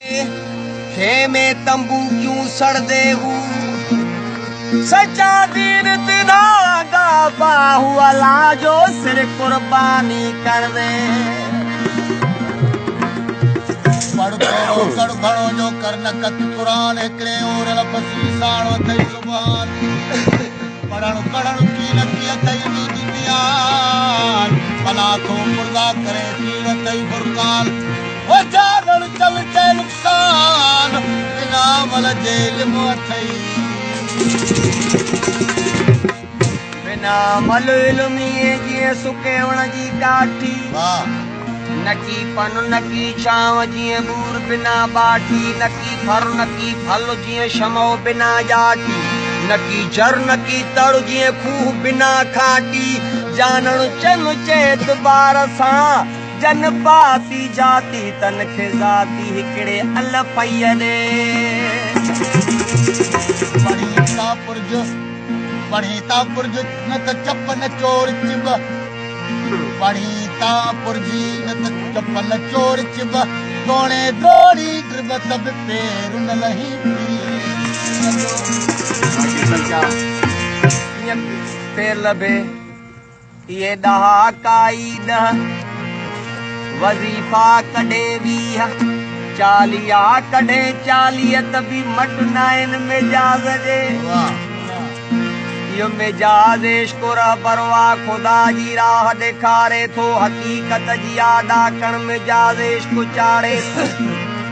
خيمي تنبو ڪيون سڙدي هو سچا دين تنا دا باهو الله جو سر قرباني ڪردي. پڙ ٿورو ڪڙ گهڻو جو ڪر نه ڪٿ قرآن هڪڙي اورل پسي ساڻ اٿئي سبحان پڙهڻ ڪڙهڻ ڪي نه ڪي اٿئي دود ديان ڀلا ٿو پرزا ڪرين سيڻ اٿئي فرقان او جانڻ چل چئي نقصان بنا عمل جي علم اٿئي. بنا عمل علم ائين جيئن سڪي وڻ جي ڪاٺي. نڪي پن نڪي ڇانو جيئن ٻور بنا ٻاٺي، نڪي ڦر نڪي ڦل جيئن شمع بنا ڄاٽي، نڪي جر نڪي تڙ جيئن کوهه بنا کاٽي، جانڻ چن چيت بار سان جن پاتي جاتي تن کي ذاتي هڪڙي الفيء ڏي. پڙهين تان پرج، پڙهين تان پرج، نه ته چپ نه چور چٻ. پڙهين تان پرجي، نه ته چپ نه چور چٻ. توڻي ڊوڙي ڊرٻ ته به پير نه لهين پرين جو. ڪيئن پير لڀي؟ اهي ڏهاڪا ئي ڏهه، وظيفا ڪڏهن 20، چاليها ڪڏهن 40 ته به مٽ ناهن مجاز جي. اهو مجاز عشق رهبر آ، خدا جي راهه ڏيکاري ٿو، حقيقت جي آ ڏاڪڻ مجاز عشق چاڙهي ٿو.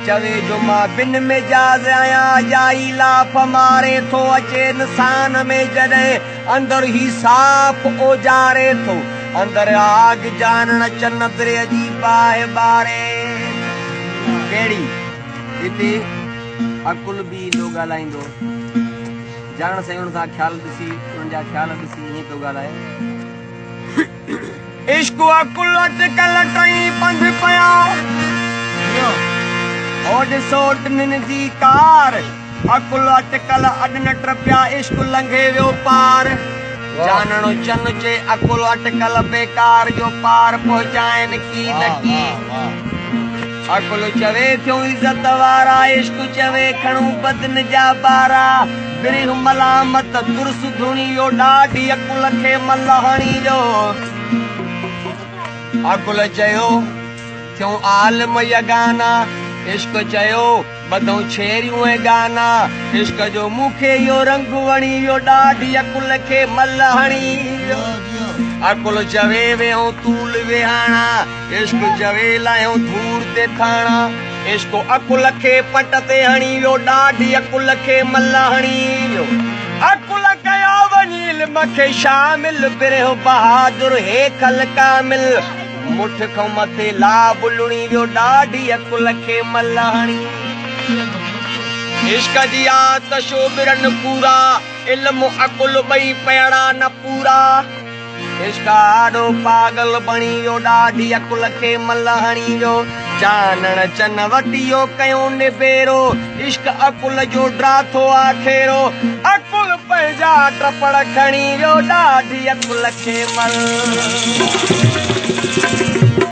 چوي جو مان بن مجاز آهيان، اجائي لاف ماري ٿو، اچي انسان ۾ جڏهن اندر هي صاف اوجاري ٿو، اندر آگ جانڻ چن برهه جي باهه ٻاري ٿو. ڪهڙي؟ هتي عقل به ايندو ڳالهائيندو. جانڻ سائين ان سان خيال ڏسي، انهن جا خيال ڏسي ائين پيو ڳالهائي. عشق عقل اٽڪل ٽئي پنڌ پيا. هو ڏسو ٽنهن جي ڪار. عقل اٽڪل اڏن ٽپيا عشق لنگهي ويو پار. جانڻ چن چي عقل اٽڪل بيڪار جو پار پهچائين ڪي نه ڪي. عقل چوي ٿيون عزت وارا عشق چوي کڻون بدن جا بارا. برهه ملامت ترس ڌڻي ويو ڏاڍي عقل کي مل هڻي ويو. عقل چيو ٿيون عالم يگانا عشق چيو. ٻڌئون ڇيريون ۽ ڳانا عشق جو مون کي اهو رنگ وڻي ويو ڏاڍي عقل کي مل هڻي ويو عقل چوي ويهون طول ويهاڻا عشق چوي لاهيون ڌوڙ تي ٿاڻا عشق عقل کي پٽ تي هڻي ويو ڏاڍي عقل کي مل هڻي ويو عقل ڪيو وڃي علم کي شامل برهه بهادر هيکل ڪامل مٺ کان مٿي لاڀ لڻي ويو ڏاڍي عقل کي مل هڻي. عشق جي آتش اٻرن پورا، علم عقل ٻئي پيئڙا نه پورا. عشق آڏو پاڳل بڻي ويو ڏاڍي عقل کي مل هڻي ويو. جانڻ چن وٽ اهو ڪيو نبيرو، عشق عقل جو ڊاٿو آکيرو. عقل پنهنجا ٽپڙ کڻي ويو ڏاڍي عقل کي مل.